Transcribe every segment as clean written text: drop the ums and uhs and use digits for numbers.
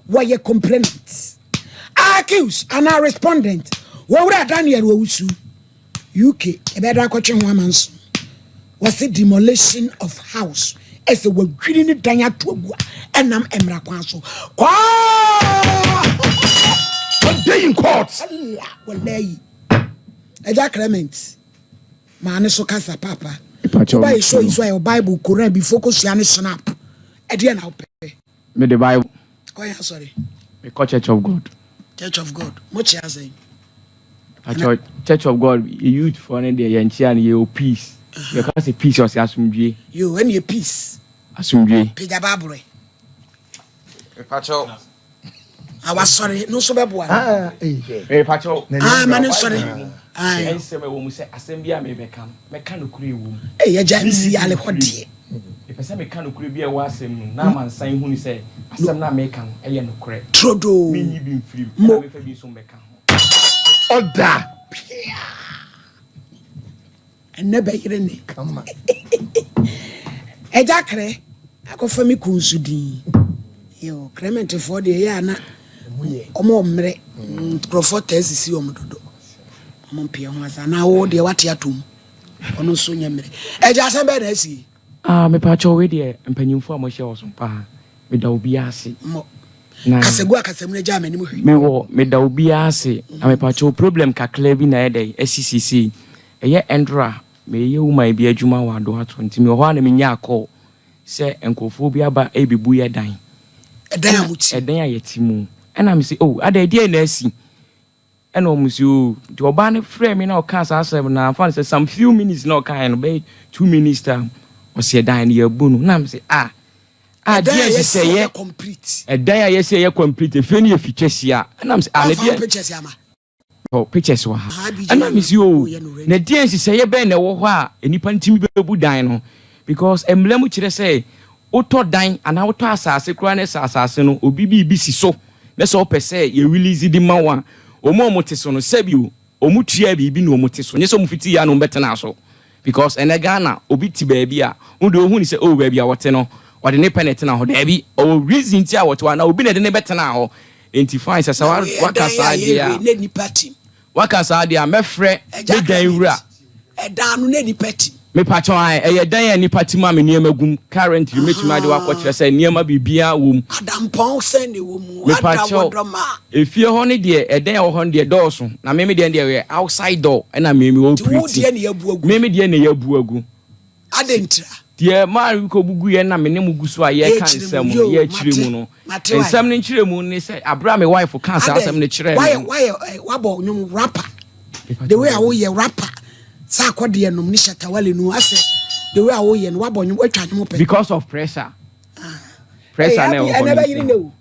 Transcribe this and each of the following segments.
Wɔyɛ complainant, accused anaa respondent. Wɔwura Daniel Owusu, UK, ɛbɛda akɔtwe ho ama nso. Wɔsi demolition of house, ɛsɛ wɔdwiri ne dan ato agu a ɛnam mmara kwan so kwaa. One day in court. Allah wallahi. Ɛgya Clement maane so kasa papa. Mepakyɛw, woba yɛ show yi mesrɛ. so a, yɛ Bible, Koran bi focus ne snap. Ɛdeɛ na wopɛ? Mede Bible. Ɔyɛ asɔre? Mekɔ Church of God. Church of God, mokyea sɛn? Pakyɛw, Church of God youth foɔ no deɛ, yɛnkyea no, yɛwɔ peace. Yɛka sɛ peace, ɔsɛ asomdwie. Yo, ɛne yɛ peace. Asomdwie. Pagya baaborɛ. Mepakyɛw. A wasɔre no nso bɛboa no. Ah, eh. Mepakyɛw. Ah, ma ne nsɔre. Aye. Ɛnsɛm ɛwɔ mu sɛ asɛm bi a mebɛka no, mɛka nokorɛ ɛwɔ mu. Ɛyɛ agya nsi ale hɔ deɛ. Mepɛ sɛ meka nokorɛ bi a ɛwɔ asɛm no mu na amansan hu ne sɛ asɛm no a meka no ɛyɛ nokorɛ. Turodoo. Menyi bi mfirim Mo. ɛna mefa bi nso mmɛka ho. Order. Ɛnɛ bɛyere ne. Kama. Ɛgya krɛ akɔfa me kun so din yo. Clementfoɔ deɛ, ɛyɛ ana ɔmo mmerɛ nkurɔfoɔ taa sisi ɔmo dodo, ɔmo mpea ho asa na wo deɛ wate atom, ɔno nso nyɛ mmerɛ. Ɛgya, asɛm bɛɛ na asi? Ah, mepakyɛw, wei deɛ, mpanyimfoɔ a mohyɛ wɔ so paa, meda obiara ase. Mmɔ. Na kasagu akasamu no agya m'anim hwɛ. Mewɔ, meda obiara ase. Na mepakyɛw, problem kakra bi na ɛyɛ dɛ asi sisi. Ɛyɛ ɛndora meyɛ woman bi adwuma wɔ Adoato, nti mewɔ hɔ a na menya call sɛ nkurɔfoɔ bi aba ɛbɛbu yɛ dan. Ɛdan a moti? Ɛdan a yɛte mu. Ɛna mese, "Oh, ada ɛdeɛ na asi?" Ɛna ɔmo si, "Oh." Nti ɔbaa no frɛ me na ɔkaa saa asɛm na afa no sɛ some few minutes na ɔkaeɛ no, bɛyɛ 2 minutes time, ɔsi ɛdan no yɛbu no. Na mese, "Ah, ah." Ɛdan a deɛ yɛsi nhyehyɛeɛ ɛyɛ complete. Ɛdan a yɛsi ɛyɛ complete, efie no yɛ fitwa hyia. Ɛna mese, "Ah, ne Ɔfa wo deɛ pictures ama. Oh, pictures wɔ Ah, ha. BJ Ɛna mese, "Oh, woyɛ no ready. na deɛ nhyehyɛeɛ bɛn na ɛwɔ hɔ a nnipa ntumi bɛbu dan no?" Because mmara mu kyerɛ sɛ wotɔ dan anaa wotɔ asase koraa ne sɛ asase no obi biribi si so na sɛ wopɛ sɛ yɛ release de ma wo a, ɔmo a ɔmo te so no, sɛbi o, ɔmo tua biribi na ɔmo te so, nyɛ sɛ ɔmo fiti ya na ɔmo bɛtena so. Because ɛnɛ Ghana, obi te baabi a wode ohu ne sɛ, oh, baabi a wɔte no, ɔde ne pɛ na ɛtena hɔ. Daabi, ɔwɔ reason ti a wɔte hɔ anaa obi na ɛde ne bɛtena hɔ. Nti fine, sɛ sɛ waka ɛdan saa a deɛ yɛwe a na nipa tim. Waka saa deɛ a, mɛfrɛ Ɛgya me dan wura. Ɛdan no na nipa tim? Mepakyɛw, ayɛ ɛyɛ dan a nipa tim a me nneɛma gum. Currently, mɛtumi ade wakɔkyerɛ sɛ nneɛma biribiara wɔ mu. Adampɔn sɛn na ɛwɔ mu ada? Mepakyɛw, wɔdɔm a efie hɔ no deɛ, ɛdan a ɛwɔ hɔ no deɛ dɔɔso, na meme deɛ deɛ yɛ outside door ɛna meme wɔ Nti wo pretty. deɛ ne yɛabu agu? Meme deɛ na yɛabu agu. Adɛntira? Deɛ maa kɔ bugu yɛ na me ne mu gu so a yɛka Yɛkyerɛ mu, nsɛm yo, no, yɛkyerɛ mu mate, no, mate wae. nsɛm no nkyerɛ mu ne sɛ aberɛ a me wife ka saa asɛm no kyerɛ wayɛ me no, wayɛ wabɔ nnwom rapper, the way a woyɛ rapper sɛ akɔdeɛ nom ne Shatawale no, asɛ the way a woyɛ no, wabɔ nnwom, watwa nnwom pɛ. Because of pressure, pressure na ɛwɔ hɔ ɛnɛ no bɛyere nti. ne o.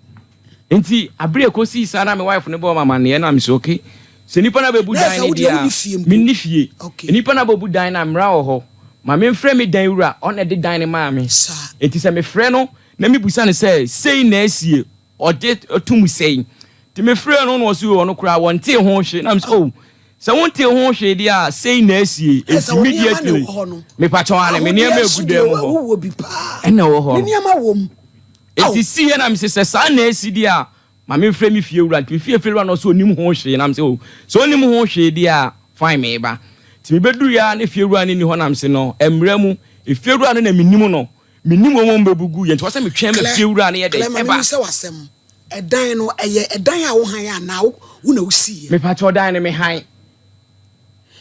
Nti abere ekosi saa na me wife ne bɔ ɔma amaneɛ na me sɛ, "Okay, sɛ nipa na bɛbu Na dan sɛ ne wo deɛ deɛ wonni fie a mpo. Menni fie. Nipa na bɛbu dan na mmara wɔ hɔ ma memfrɛ me dan wura, ɔna de dan ne maa me. Saa. Nti sɛ mefrɛ no na mebusa no sɛ sei na asie, ɔgye tom sɛi. Nti mefrɛ no na ɔse ɔno koraa wɔntee ho hwee. Na mesɛ, "Oh, sɛ wontee ho hwee deɛ a, sei na asie." Ɛ, sɛ Enti wo nneɛma na immediately ɛwɔ hɔ no. mepakyɛw ane me nneɛma Ahodeɛ so egu dan deɛ mu hɔ. wowɔ bi paa. Ɛna ɛwɔ hɔ Ne no. nneɛma wɔ mu. Enti siiɛ na mesɛ sɛ saa na asi deɛ a, ma memfrɛ me fie wura. Nti me fie wura no ɔsɛ ɔnim ho hwee. Na mesɛ, "O, sɛ ɔnim ho hwee deɛ a, fine, meba." Nti mebɛduru a ne fie wura no ni hɔ. Nam se no mmerɛ mu efie wura no na menim no, menim wɔn bɛbugu yɛ, nti wɔ sɛ metwɛn ma fie wura no yɛ dɛ Clement, ɛba. mi sɛ wasɛm, ɛdan no ɛyɛ ɛdan a wohan anaa wo na wosiiɛ? Mepakyɛ, ɔdan no mehan.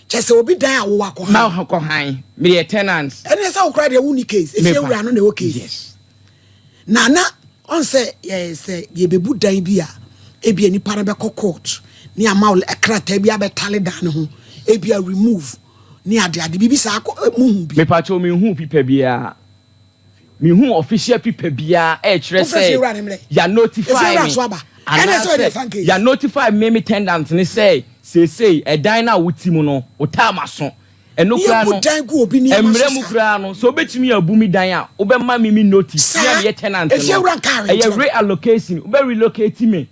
Kyɛ sɛ obi dan a wowɔ akɔ han? Ma kɔ han, meyɛ tenant. Ɛne sɛ wokora deɛ wonni case, efie wura no na ɛwɔ case. Yes. Na ɔn sɛ yɛ sɛ yɛbɛbu dan bi a, ebia nipa no bɛkɔ court ne ama wo krataa bi abɛtale dan no ho, ebia remove ne ade ade biribi saa akɔ muhu bi? Mepakyɛ, mehu pipa biara, mehu official pipa biara ɛkyerɛ Wofrɛ fie wura ne sɛ mmerɛ? ya notify Efie wura me so aba. Ɛna sɛ ɔde fan case. ya notify me tenant ne sɛ seesei ɛdan no a wote mu no, wo time aso. Ɛno Ne koraa yɛbu no dan gu obi nneɛma mmerɛ so mu saa. koraa no, sɛ wobɛtumi abu mi dan a, wobɛma me notice. Saa. Me a meyɛ tenant Efie no, wura nka ɛyɛ arrange. reallocation, wobɛ relocate me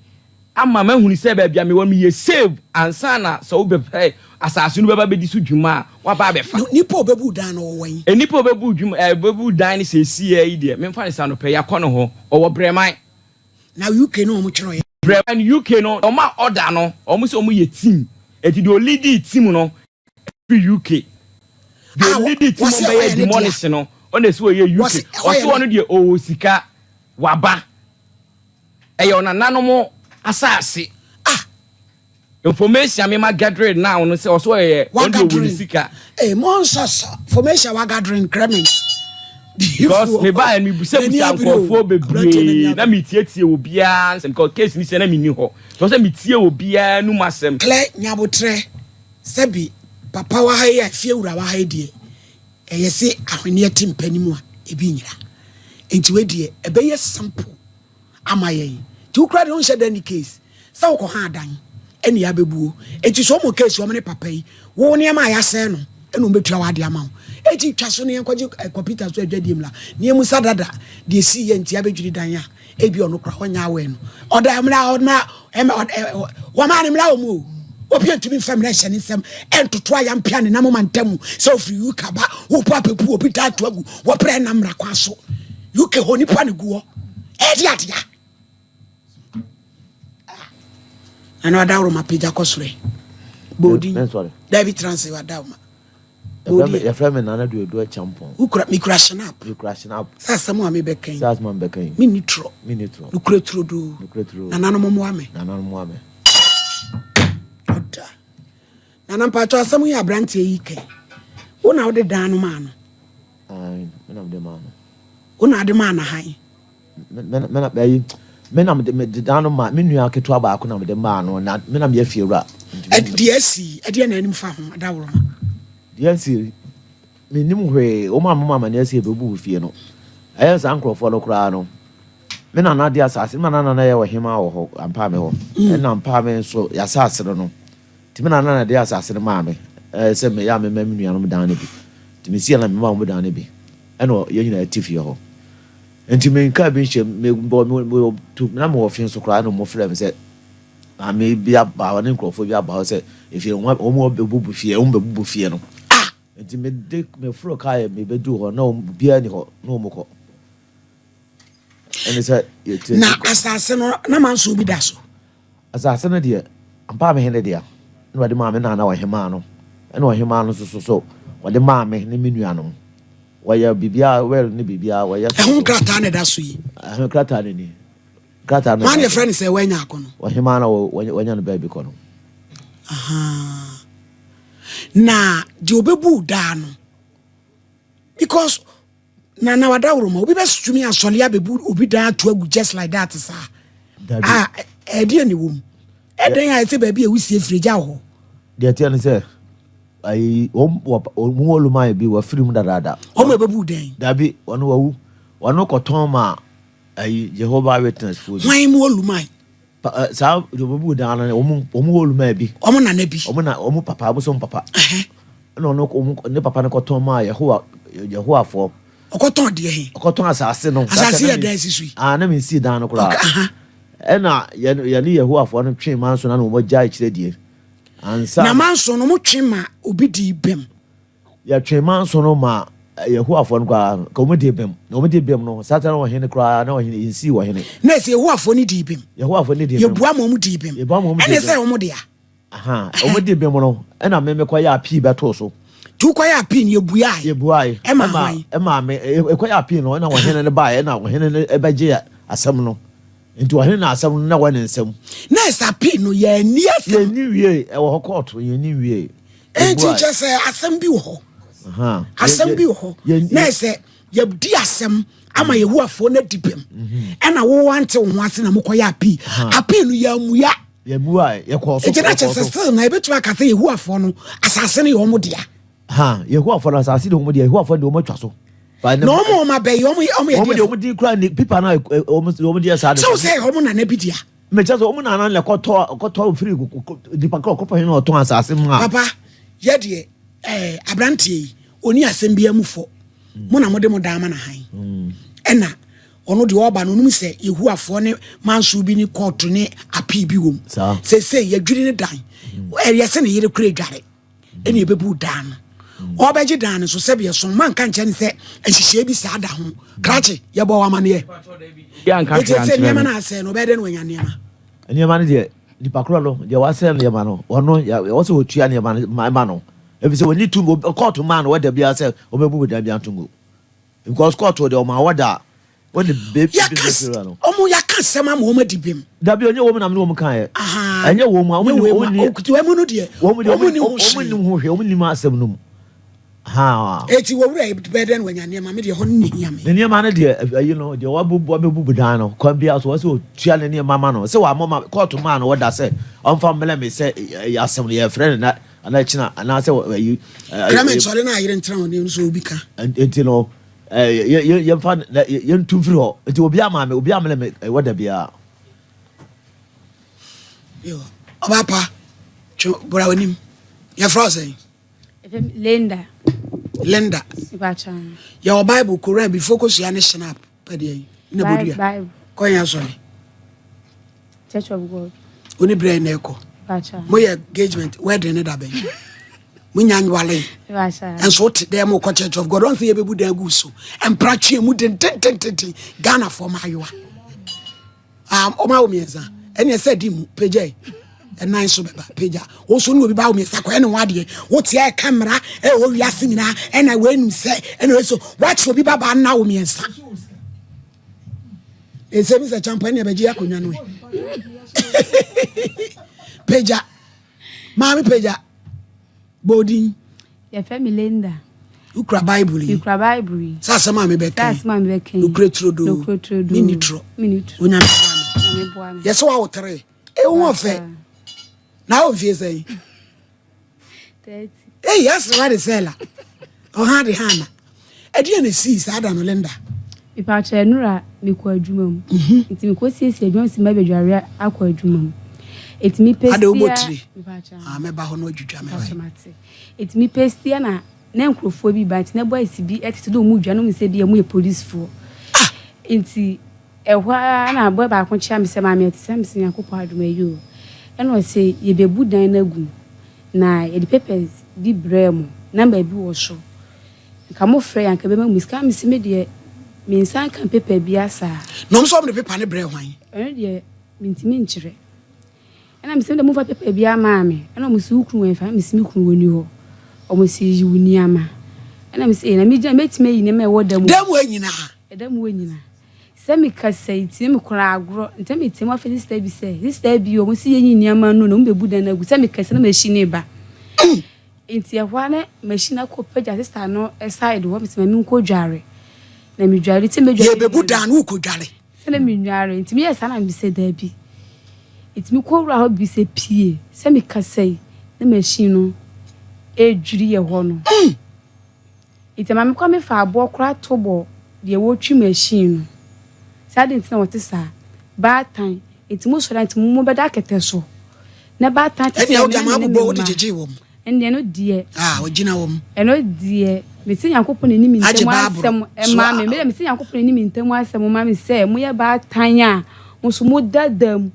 ama mahunu sɛ baabi a mewɔ no meyɛ safe ansa na sɛ wobɛpɛ asase no bɛba bɛdi so dwuma a, waba abɛfa. Nipa a ɔbɛbu dan no ɔwɔ yi? Nipa a ɔbɛbu dwuma ɛ bɛbu dan no sɛsie yi deɛ, memfa ne sa no pɛ yɛakɔ no hɔ, ɔwɔ Brɛman. Na UK no wɔn twerɛeɛ. Brɛ and UK no wɔn a order no wɔn sɛ wɔn yɛ team eti deɛ ɔleadi team no firi UK deɛ ɔleadi team wɔn bɛyɛ demolish no ɔna esi ɔyɛ UK ɔsi ɔno deɛ ɔwɔ sika waba ɛyɛ ɔnananom asaase. Ah. Information a mema gathering now no sɛ ɔsɛ ɔyɛ ɔno deɛ ɔwɔ ne sika. Ee mo nsɔsɔ information wa gathering Clement. Because me ba me busa busa nkurɔfoɔ bebree na me tietie obiara nsɛm because case ni sɛ na me ni hɔ so sɛ me tie obiara num asɛm. Clear nyabotrɛ sɛbi papa wa ha yi a fie wura wa ha yi deɛ ɛyɛ se ahweneɛ te mpa no mu a ebi nyira nti wei deɛ ɛbɛyɛ simple ama yɛn nti wo koraa deɛ wonhyɛ da ni case sɛ wokɔ ha adan ɛne yɛabɛbuo nti sɛ ɔmo case ɔmo ne papa yi wo nneɛma a yɛasɛe no ɛna ɔmo bɛtua w'ade ama wo eti twa so ne yɛnkɔgye eh, kɔmputa so adwadie mu la ne yɛmu sa dada deɛ si yɛ nti abɛdwiri dan a ebi ɔno koraa ɔnyɛ awɛ no ɔda mmra ɔmra ɛmɛ wɔmaa ne mmra wɔ mu o obi ntumi nfa mmra nhyɛ ne nsam ɛntoto ayampea ne nam mantam sɛ ofiri UK ba wopɔ apɛpu obi da ato agu wɔbrɛ nam mmra kwan so UK hɔ nipa ne guɔ ɛde adea ana ɔdaworo ma pagya kɔ soro bɔɔdi dabi transe wadawoma bɔɔdi yɛfrɛ me nana duodu akyɛmpɔn wokura mekura shinap mekura shinap sɛ asɛm a mebɛka yi sɛ asɛm a mebɛka yi menni torɔ menni torɔ nokura turodoo nokura turodoo nananom mmoa me nananom mmoa me ɔda nana mpakyɛ asɛm yi aberanteɛ yi kɛ wo na wode dan no maa no Me na mede maa no. Wo na ade maa no hann. Me me na ɛyi me na mede mede dan no maa me nua ketewa baako na mede maa no na me na meyɛ fiewura. Deɛ asi ɛdeɛ na anim fa ho adaworoma. Deɛ asi menim hwee wɔn a mema amaneɛ sɛ yɛbɛbu fie no ɛyɛ saa nkurɔfoɔ no koraa no me nana de asase me nana na yɛ ɔhemaa wɔ hɔ ampaa me hɔ ɛna mpaa me nso yɛasase no no Nti me nana na ɛde asase no maa me sɛ meyɛ a memma me nuanom dan no bi. Nti mesii a na mema wɔn dan no bi. Ɛna yɛn nyinaa te fie hɔ. Nti menkaa bi nhyɛ mu, mebɔ me me tu na mewɔ fe so koraa na wɔfrɛ me sɛ maame bi aba hɔ ne nkurɔfoɔ bi aba hɔ sɛ efie no wɔn wɔn bɛbubu fie wɔn bɛbubu fie no. Ah! Nti mede meforo kaa yɛ mebɛduu hɔ na wɔn obiara ni hɔ na wɔn kɔ. Ɛne sɛ yɛte Na asase no na manso bi da so. Asase no deɛ, ampa ara me hene dea, na wɔde maa me nana ɔhemmaa no, ɛna ɔhemmaa no nso so so wɔde maa me ne me nuanom. Wɔyɛ biribiara, will ne biribiara, wɔyɛ so. Ɛho nkrataa na ɛda so yi. Ɛho krataa no ni. Krataa no. Hwan na yɛfrɛ no sɛ wanya akɔ no? Ɔhemmaa na wanya no baabi kɔ no. Na deɛ ɔbɛbu daa no, because Na na wadaworo ma obi bɛsumi asɔre abɛbu obi dan ato agu just like that saa. A ɛdeɛ ne wom. Ɛdɛn a ɛsɛ baabi a wusie firi gya wɔ hɔ. Deɛ ɛteɛ ne sɛ ayi wɔn wɔn wɔ luman bi wɔafiri mu dadaada. Wɔn a ɛbɛbu dan. Dabi wɔn wawu wɔn kɔtɔn ma ayi Jehovah Witness foɔ bi. Wɔn mu wɔ luman. Pa ɛ saa deɛ wɔbɛbu dan no wɔn wɔn wɔ luman bi. Wɔn nana bi. Wɔn na wɔn papa wɔn sɛ wɔn papa. Ɛna ɔno wɔn ne papa no kɔtɔn maa Yehowa Yehowafoɔ. Ɔkɔtɔn deɛ he? Ɔkɔtɔn asase no. Asase yɛ dan si so yi. Ah na mi nsi dan no koraa. Ɛna yɛn yɛne Yehowafoɔ no twee manso na na wɔn gya akyire die. Ansa. Na manso no wɔn twe ma obi di bɛm. Yɛtwee manso no maa Yehowafoɔ no koraa, ka wɔn dii bem. Na wɔn dii bem no, saa na ɔhene koraa, na ɔhene nsii ɔhene. Na ɛsɛ Yehowafoɔ no dii bem. Yehowafoɔ no dii bem. Yɛbua ma wɔn dii bem. Yɛbua ma wɔn dii bem. Ɛna ɛsɛ wɔn dea. Aha, wɔn dii bem no, ɛna me mekɔyɛ apii bɛtoo so. Nti wokɔyɛ apii no, yɛbuae. Yɛbuae. Ɛma hwan? Ɛma me, ɛkɔyɛ apii no, ɛna ɔhene no baeɛ, ɛna ɔhene no bɛgyee asɛm no. Nti ɔhene na asɛm no na ɛwɔ ne nsam. Na ɛsɛ apii no, yɛanni asɛm. Yɛnni wie, ɛwɔ hɔ kɔɔto, yɛnni wie. Enti kyerɛ sɛ asɛm bi wɔ hɔ. Asɛm bi wɔ hɔ. Na ɛsɛ yɛdi asɛm ama Yehowafoɔ no adi bem. Mhm. Ɛna wo ante wo ho ase na mokɔyɛ apii. Apii no yɛamua. Yɛmua yɛkɔɔ so. Nti na kyerɛ sɛ still na yɛbɛtumi aka sɛ Yehowafoɔ no asase no yɛ wɔn dea. Ha Yehowafoɔ no asase de wɔn dea Yehowafoɔ de wɔn atwa so. Na wɔn a wɔn abɛyɛ wɔn yɛ deɛ. Wɔn de wɔn di kura ni pipa na wɔn de yɛ saa de. Sɛ wɔsɛ wɔn nana bi dea. Mekyɛ sɛ wɔn nana na ɛkɔtɔ kɔtɔ firi nipa kɔ kɔpɔ hɛn ɔtɔn asase mu a. Papa yɛ deɛ ɛɛ aberanteɛ yi oni asɛm bi mu fɔ mo na mo de mo dan ama na han mm. ɛna ɔno deɛ ɔba no onim sɛ yehuafoɔ ne manso bi ne kɔɔto ne apii bi wɔm sɛsɛ yɛdwiri ne dan mm. ɛyɛ sɛ ne yere kura adware ɛna yɛbɛbu dan no. Ɔbɛgye dan no so sɛbi ɛso ma nka nkyɛn sɛ nhyehyɛe bi saa da ho. Krakye, yɛbɔ wɔ amaneɛ. Eti sɛ nneɛma no asɛe no, ɔbɛyɛ dɛ na wanya nneɛma. Nneɛma no deɛ, nipa korɔ no deɛ wasɛe nneɛma no, ɔno ɛwɔ sɛ ɔtua nneɛma no ma no. Efisɛ ɔnni tumi, kɔɔto maa no wɔda biara sɛ ɔbɛbu dan bi ato ngu. Because kɔɔto deɛ ɔma wɔda a, wɔde be be no. Ɔmo yɛaka asɛm ama wɔn adi bem. Dabi ɔnyɛ wɔn na me ne wɔn kaeɛ. Ɛnyɛ wɔn mu a wɔn ni wɔn ni. Okutu ɛmu no deɛ. Wɔn deɛ wɔn ni ho hwee. Wɔn nim ho hwee. Wɔn nim asɛm no mu. Eti wɔ wura yi bɛyɛ dɛn na wanya nneɛma me deɛ ɛhɔ no na ehia me. Ne nneɛma no deɛ ɛyi no deɛ wabubu wabebubu dan no kwan biara so wɔsɛ otua ne nneɛma ma no sɛ wamɔ ma kɔɔto maa no wɔda sɛ ɔmfa mmrɛ me sɛ ɛyɛ asɛm no yɛfrɛ no na anaa kyina anaasɛ ɛyi. Clement sɔre na ayere ntena hɔ ne nso obi ka. Nti no yɛmfa yɛntu mfiri hɔ nti obi ama me obi amene me wɔda biara. Ɔbaa pa twe bra w'anim yɛfrɛ wo sɛn? Linda. Linda. Yɛwɔ Bible, Koran, bifo kosua ne Schnapp pɛdeɛ yi na bodua. Kɔ yɛn asɔre. Church of God. Oni brɛ na ɛkɔ. Moyɛ engagement wedding ne dabɛn. Munya nwale. Nso wote dɛ mo kɔ Church of God. Ɔnse yɛbɛbu dan gu so. Mpra twe mu dentententen. Ghana fɔ ma ayowa. Ah, ɔma wo mmiɛnsa ɛne ɛsɛ di mu pagya yi ɛnan so bɛba pagya wo nso ne obi ba wo mmiɛnsa kɔyɛ ne ho adeɛ wote a ɛka mmara ɛwɔ wiase nyinaa ɛna wɔanim sɛ ɛna wei so woakyerɛ obi babaa nna wo mmiɛnsa ɛsɛ bi sɛ kyampa ɛne ɛbɛgye akonnwa no ɛ pagya maame pagya Bɔ wo din. Yɛfrɛ me Linda. Wokura Bible yi. Mekura Bible yi. Sɛ asɛm a mebɛka yi. Sɛ asɛm a mebɛka yi. Nokorɛ turodoo. Nokorɛ turodoo. Menni torɔ. Menni torɔ. Onyame boa me. Onyame boa me. Yɛsɛ wawo tere. Ewo ho ɔfɛ. Na awo mfie sɛn? 30. Ei, asra de sɛla. Ɔha de hana. Ɛdeɛn na esii saa da no, Linda? Mepakyɛ nnora mekɔ adwuma mu. Nti mekɔ siesie adwuma mu si mabɛdware akɔ adwuma mu. Eti me Ada wobɔ pestia tire? mepakyɛ Ah, mɛba hɔ na wadwidwa me mepakyɛ hɔ. mate. Eti me pestia na na nkurɔfoɔ bi ba nti na boys bi ɛtete na wɔn dwa na wɔn sɛ bi wɔn yɛ policefoɔ. Ah! Nti ɛhɔ ara na boy baako kyea me sɛ maame ɛte sɛ me sɛ Nyankopɔn adom ayi o. Ɛna ɔse yɛbɛbu dan no agu mu na yɛde papers bi brɛɛ mo number bi wɔ so. Nka mo frɛ yɛ anka bɛma mo sika mese me deɛ me nsa nka paper bia saa. Na ɔmo sɛ ɔmo de paper no brɛɛ hwan? Ɛno deɛ mentumi nkyerɛ. Ɛna mese me deɛ momfa paper biaa maa me. Ɛna ɔmo se wo kunu wɔ hefa? Mese me kunu ɔni hɔ. Ɔmo se yi wo nneɛma. Ɛna mese ee na me gyina mɛtumi ayi nneɛma a ɛwɔ dan mu Dan mu hɔ nyinaa? Ɛdan mu hɔ nyinaa. Sɛ me kasa yi tie me koraa agorɔ nti na metie mu afei sister bi sɛ sister bi ɔmo se yɛnyi nneɛma no na ɔmo bɛbu dan no agu sɛ me kasa na machine reba. Ntsi ɛhɔ ara na machine akɔ pagya sister no side hɔ, mese ma menkɔ dware. Na me dware ntsi me dware Yɛbɛbu dan no wokɔ dware. Sɛ na me nware ntsi meyɛɛ saa na mese daabi. Ntsi mekɔ wura hɔ bi sɛ pie sɛ mekasa yi na machine no ɛredwiri yɛ hɔ no. Ntsi ɛma mekɔ mefa aboɔ koraa to bɔ deɛ wɔretwi machine no. Sɛ adɛn nti na wɔte saa? Baatan nti mo sɔre a nti mo bɛda akɛtɛ so. Na baatan te Ɛnea sɛ wode me na ama me ne abobɔ me wode mma. gyegyee wɔn. Ɛndeɛ ɛno deɛ. Ah, ɔgyina wɔn. Ɛno deɛ mese Nyankopɔn anim Agye ntam Bible asɛm so ma a. me. Medeɛ mese Nyankopɔn anim ntam asɛm ma me sɛ moyɛ baatan a mo nso moda da mu.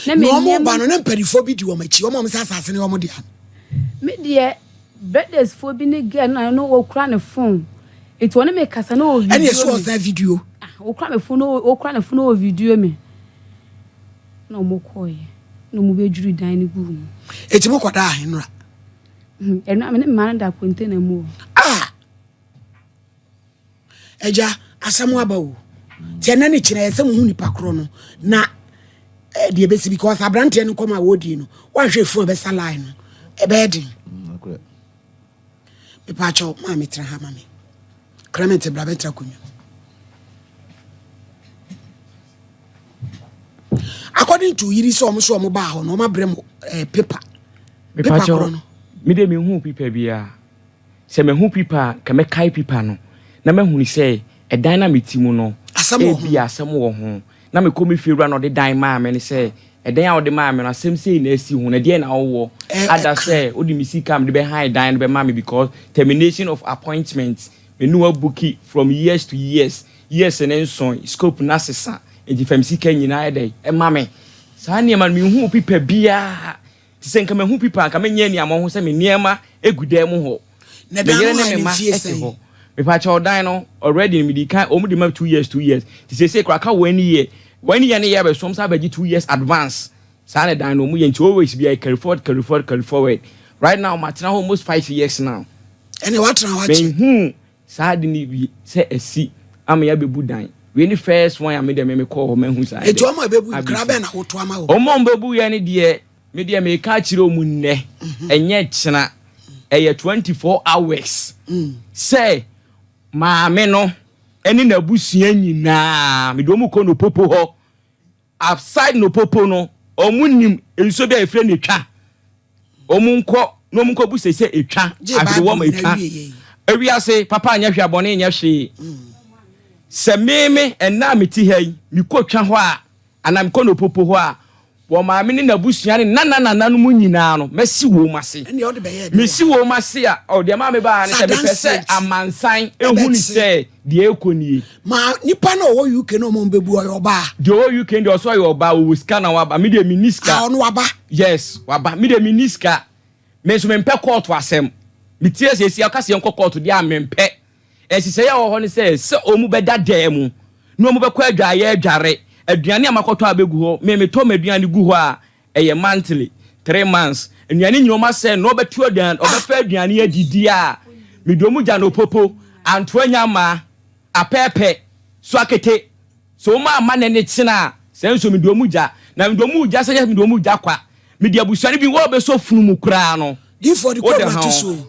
Na Na me wɔn nneɛma. ba no, na mpanimfoɔ bi di wɔn akyi, wɔn a wɔn sɛ asase no yɛ wɔn dea no. Me deɛ brothers foɔ bi ne girl no na no ɔkura ne phone nti ɔne me kasa na ɔ Ɛne video ɛso me. ɔsan video. Ah ɔkura me phone na ɔkura ne phone na ɔ video me na ɔmo kɔɔeɛ na ɔmo bɛ dwiri dan no guu mu. Eti mo kɔ daa ahe nora? Ɛno a me ne me mma no da container mu o. Ah! Agya, asɛm aba o. Nti ɛnɛ ne kyerɛ ɛsɛ mo hu nipa korɔ no na eh, deɛ ɛbɛsi because aberanteɛ no nkɔm a wɔdie no woanhwɛ efu a ɛbɛsa line no ɛbɛyɛ den. Mepaakyɛw maa metra ha ma me. Clement bra bɛtra akonnwa. According to yiri sɛ ɔmo so ɔmo baa hɔ no ɔmo abrɛ mo eh, paper. Paper korɔ no. Me de mehu paper biara. Sɛ mahu pipa a, nka mɛkae pipa no, na mahunu sɛ ɛdan no a mete mu no, ebia asɛm wɔ ho. Na mekɔ me fiewura na ɔde dan maa me no sɛ, ɛdan a wode maa me no, asɛm sei na asi ho, na ɛdeɛn na wowɔ ada sɛ wode me sika a mede bɛhan dan no bɛma me because termination of appointment, me ne wo abuki from years to years, years no nsoe, scope no asesa, enti fa me sika nyinaa yɛ dɛn ma me. Saa nneɛma no, menhuu pipa biara. Te sɛ nka mahu pipa a, nka menyɛ aniammɔho sɛ me nneɛma gu dan mu hɔ. Na Me dan yere no ne han me no mma mfie te sɛn? hɔ. Mepakyɛw dan no already no mede kan wɔn de ma 2 years 2 years nti seesei koraa aka one year. One year no yɛ abɛso wɔn san abɛgye 2 years advance. Saa na dan no wɔn yɛ nti always biara carry forward, carry forward, carry forward. Right now matena hɔ almost 5 years now. Ɛnna watena hɔ akyɛ. Menhuu saa ade no bi sɛ asi ama yɛabɛbu dan. Wei ne first one a me deɛ me mekɔɔ hɔ mahu saa Eti de wɔn a ɛbɛbu nkra abɛsi. bɛn na woto ama wɔn? Wɔn a wɔbɛbu yɛ no deɛ, me deɛ meka akyerɛ wɔn nnɛ, ɛnyɛ kyena, ɛyɛ 24 hours sɛ maame no ne n'abusua nyinaa, mede wɔn kɔ Nopopo hɔ. Aside Nopopo no, wɔn nim nsuo bi a yɛfrɛ no Etwa. Wɔn nkɔ na wɔn nkɔbu sɛ sɛ etwa Gye ahwere Bible wɔn nyina etwa. wie yei. Ewiase papa nyɛ hwee abɔne nyɛ hwee. Sɛ me me ɛnna a mete ha yi mekɔ twa hɔ a anaa mekɔ Nopopo hɔ a wɔn maame ne n'abusua ne nana nananom nyinaa no mɛsi wɔn ase. Ɛnneɛ wode bɛyɛɛ dɛn wɔ Mesi ha? wɔn ase a ɔ deɛ maa me baa ha ne Sɛ sɛ mepɛ adanseɛ sɛ nti amansan ehu ne ɛbɛte. sɛ deɛ ɛrekɔ nie. Ma nipa no a ɔwɔ UK no ɔmo mbɛbu ɔyɛ ɔbaa? Deɛ ɔwɔ UK no deɛ ɔsɛ ɔyɛ ɔbaa ɔwɔ sika na waba me deɛ menni sika. Ah ɔno waba? Yes waba me deɛ menni sika me nso mempɛ kɔɔto asɛm me ti asiesie ɔka sɛ yɛnkɔ kɔɔto deɛ a mempɛ nhyehyɛeɛ a ɛwɔ hɔ ne sɛ sɛ ɔmu bɛda dan mu na ɔmu bɛkɔ adwaeɛ adware aduane a makɔtɔ abɛgu hɔ me metɔ m'aduane gu hɔ a ɛyɛ monthly 3 months nnuane nyina ɔma sɛ na ɔbɛto aduane ɔbɛfa aduane adidi a mede ɔmu gya no popo antoa nya ma apɛɛpɛ so akete sɛ wɔn amma n'ani kyena a, sɛ nso mede wɔn gya, na mede wɔn gya sɛ nyɛ sɛ mede wɔn gya kwa, mede abusua no bi, wo a wobɛsɔ funu mu koraa no, Difoɔ de wode kɔbra ho. to so o.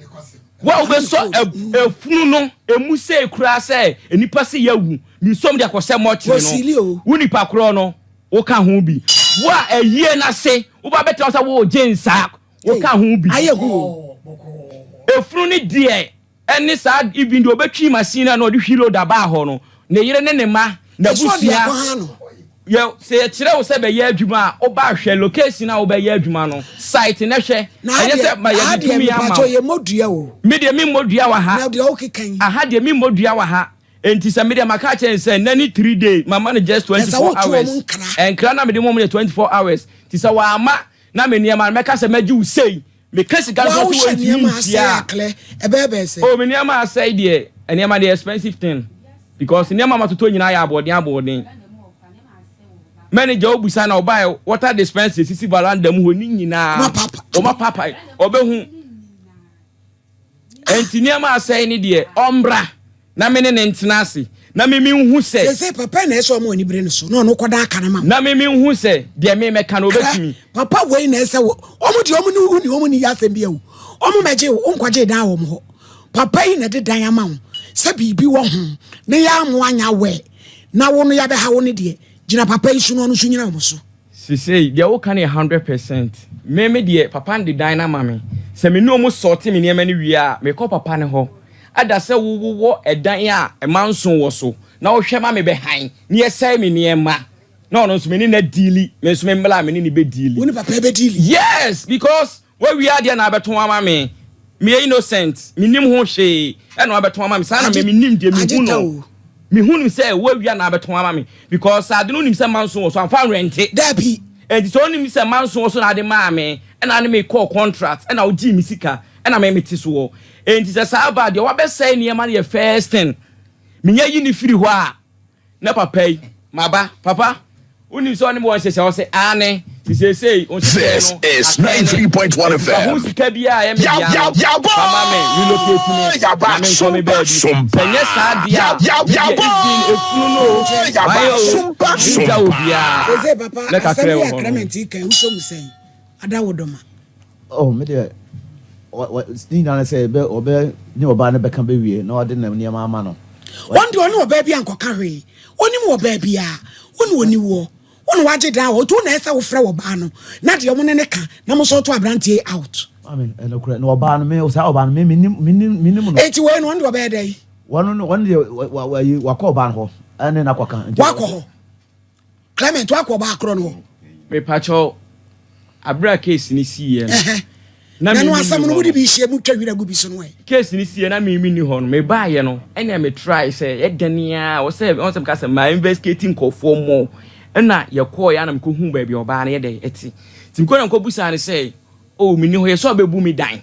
Wo a wobɛsɔ efunu no emu sei koraa sɛ nnipa se yɛawu, mesɔ mu de akɔsɛ mɔkyere Wɔsili no, o. wo nipa korɔ no, woka ho bi. Wo a ayie no ase, woba bɛtena hɔ sɛ woregye nsa, woka ho bi. Ayɛ hu o. Efunu no deɛ, Ɛne saa even deɛ ɔbɛtwi machine a na ɔde wheel loader baa hɔ no, ne yere ne ne mma, n'abusua. Yɛ sɛ yɛkyerɛ wo sɛ bɛyɛ adwuma a, woba hwɛ location a wobɛyɛ adwuma no, site no hwɛ. Ɛnyɛ sɛ ma yɛde tumi ama wo. Me deɛ memmɔ dua wɔ ha. Aha deɛ memmɔ dua wɔ ha. Enti sɛ me deɛ maka akyerɛ no sɛ nnɛ ne 3 day, mama no just 24 hours. Nkra na mede ma wɔn yɛ 24 hours. Nti sɛ wamma na me nneɛma no, mɛka sɛ mɛgye wo sei. Meka sika no Wa so sɛ wohwɛ wɔntumi nneɛma asɛe ntua. aklɛ ɛbɛyɛ bɛyɛ sɛ. Oh me nneɛma asɛe deɛ, nneɛma deɛ expensive thing because nneɛma a matotɔ nyinaa yɛ aboɔden aboɔden. Manager wobusa na ɔbaeɛ water dispenser esisi veranda mu hɔ ne nyinaa Wɔn apapa. wɔn apapa ɔbɛhu. Enti nneɛma asɛe ne deɛ ɔmmra na me ne ne ntena ase na me menhu sɛ. Sese papa na ɛsɛ ɔmo ani bere no so na ɔno kɔda aka no ma wo. Na me menhu sɛ deɛ me mɛka no ɔbɛtumi. Papa wei na ɛsɛ wɔ ɔmo deɛ ɔmo ne wo ni ɔmo ni yɛ asɛm bi awu ɔmo mɛgye wo nkɔgye dan wɔ ɔmo hɔ papa yi na ɛde dan ama wo sɛ biribi wɔ ho ne yɛ amo anya wɛ na wo no yɛabɛha wo ne deɛ gyina papa yi so na ɔno nso nyina ɔmo so. Sesei deɛ woka no yɛ 100%. Me me deɛ papa no de dan no ama me. Sɛ me ne ɔmo sɔɔte me nneɛma no wie a, mekɔ papa no hɔ. Ada sɛ wo wowɔ ɛdan a mma nson wɔ so na wohwɛ ma me bɛhan na yɛsɛe me nneɛma na ɔno nso me ne no adiili, me nso me mmla a me ne no bɛdiili. Wo ne papa bɛdiili? Yes! Because woawia adeɛ na abɛtɔn ama me. Meyɛ innocent, mennim ho hwee ɛna wabɛtɔn ama me. Saa na me menim deɛ mehu no. Mehu no sɛ woawia na abɛtɔn ama me because sɛ ade no wonim sɛ manso wɔ so amfa anrɛnte. Dabi. Enti sɛ wonim sɛ manso wɔ so na ade maa me ɛna ne me kɔɔ contract ɛna wogyee me sika ɛna me mete so wɔ. Enti sɛ saa ba a deɛ wabɛsɛe nneɛma no yɛ first thing. Menya yi no firi hɔ a Na papa yi, maba, papa, wonim sɛ ɔne me wɔ nhyehyɛe? Ɔse, aane, nti seesei wo nhyehyɛe This no is atɛn ne, 93.1 fa ho FM. sika biara a ɛyɛ me dea no fa ma me, relocate me na menkɔ me baabi. Sɛ ɛnyɛ saa deɛ a, me deɛ even efunu no o, mayɛ o, mengya obiara. Seesei papa, Na kakra asɛm yi ɛwɔ a hɔ no. Clement yi ka yi, wosɔ mu sɛn? Ada wo dɔ ma. Oh, me deɛ, wɔ, wɔ, ne nyinaa ne sɛ ɔbɛ, ɔbɛ ne ɔbaa no bɛka bɛwie na ɔde ne nneɛma ama no. Wɔn deɛ ɔne ɔbaa bi ankɔka hwee. Ɔnim ɔbaa biara. Wo na ɔni woɔ. Wo na wagye dan wɔ hɔ. Nti wo na ɛsɛ sɛ wofrɛ ɔbaa no na deɛ mo ne no ka na mo sort aberanteɛ yi out. Maame, ɛnokorɛ, na ɔbaa no, me, saa ɔbaa no, me, mennim, mennim, mennim no. Enti wei no, ɔno deɛ ɔbɛyɛ dɛn? Wɔn no, wɔn deɛ, wa, wa, wa, wakɔ ɔbaa no hɔ, ɛne no akɔka. Nti, Wakɔ hɔ. Clement wakɔ ɔbaa korɔ no hɔ. Mepakyɛw, aber a case no siiɛ no, na Na me no menni asɛm no hɔ mode no. bi hyia mu twa wira gu bi so no ɛ. Case no siiɛ na me menni hɔ no, mebaeɛ no, ɛnna me try sɛ ɛdɛn ara, wɔ sɛ, wɔn sɛ meka sɛ ma investigate nkurɔfoɔ more, ɛnna yɛkɔeɛ a na mekɔhuu baabi a ɔbaa no yɛ dɛn ɛte. Nti mekɔɔ na mekɔbisaa no sɛ, oh menni hɔ, yɛ sɛ ɔbɛbu me dan.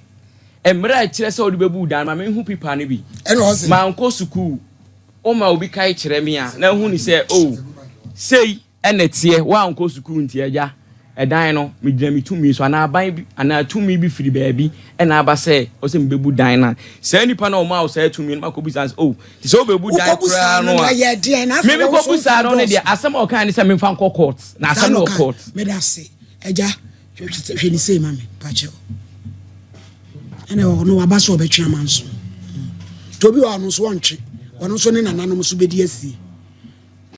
Mmerɛ a ɛkyerɛ sɛ wode bɛbu dan ma menhu pipa no bi. Mankɔ sukuu. Woma obi kae kyerɛ me a, na ahu ne sɛ, oh, sei na ɛteɛ, woankɔ sukuu nti agya, ɛdan no, megyina me tumi so, anaa aban bi, anaa tumi bi firi baabi na aba sɛ ɔsɛ mebɛbu dan no a, saa nipa no a ɔmaa wo saa tumi no, makɔbisa no sɛ, oh, nti sɛ wobɛbu dan koraa no a, me mekɔbusaa no no deɛ, asɛm a ɔkae ne sɛ memfa nkɔ court, na asɛm no wɔ court. Meda ase, agya. Hwɛ ne sei ma me pakyɛw. Ɛna ɔno waba so ɔbɛtwe amanso. Nti obi wɔ ɔno nso ɔntwe. Ɔno nso ne nananom nso bɛdi asie.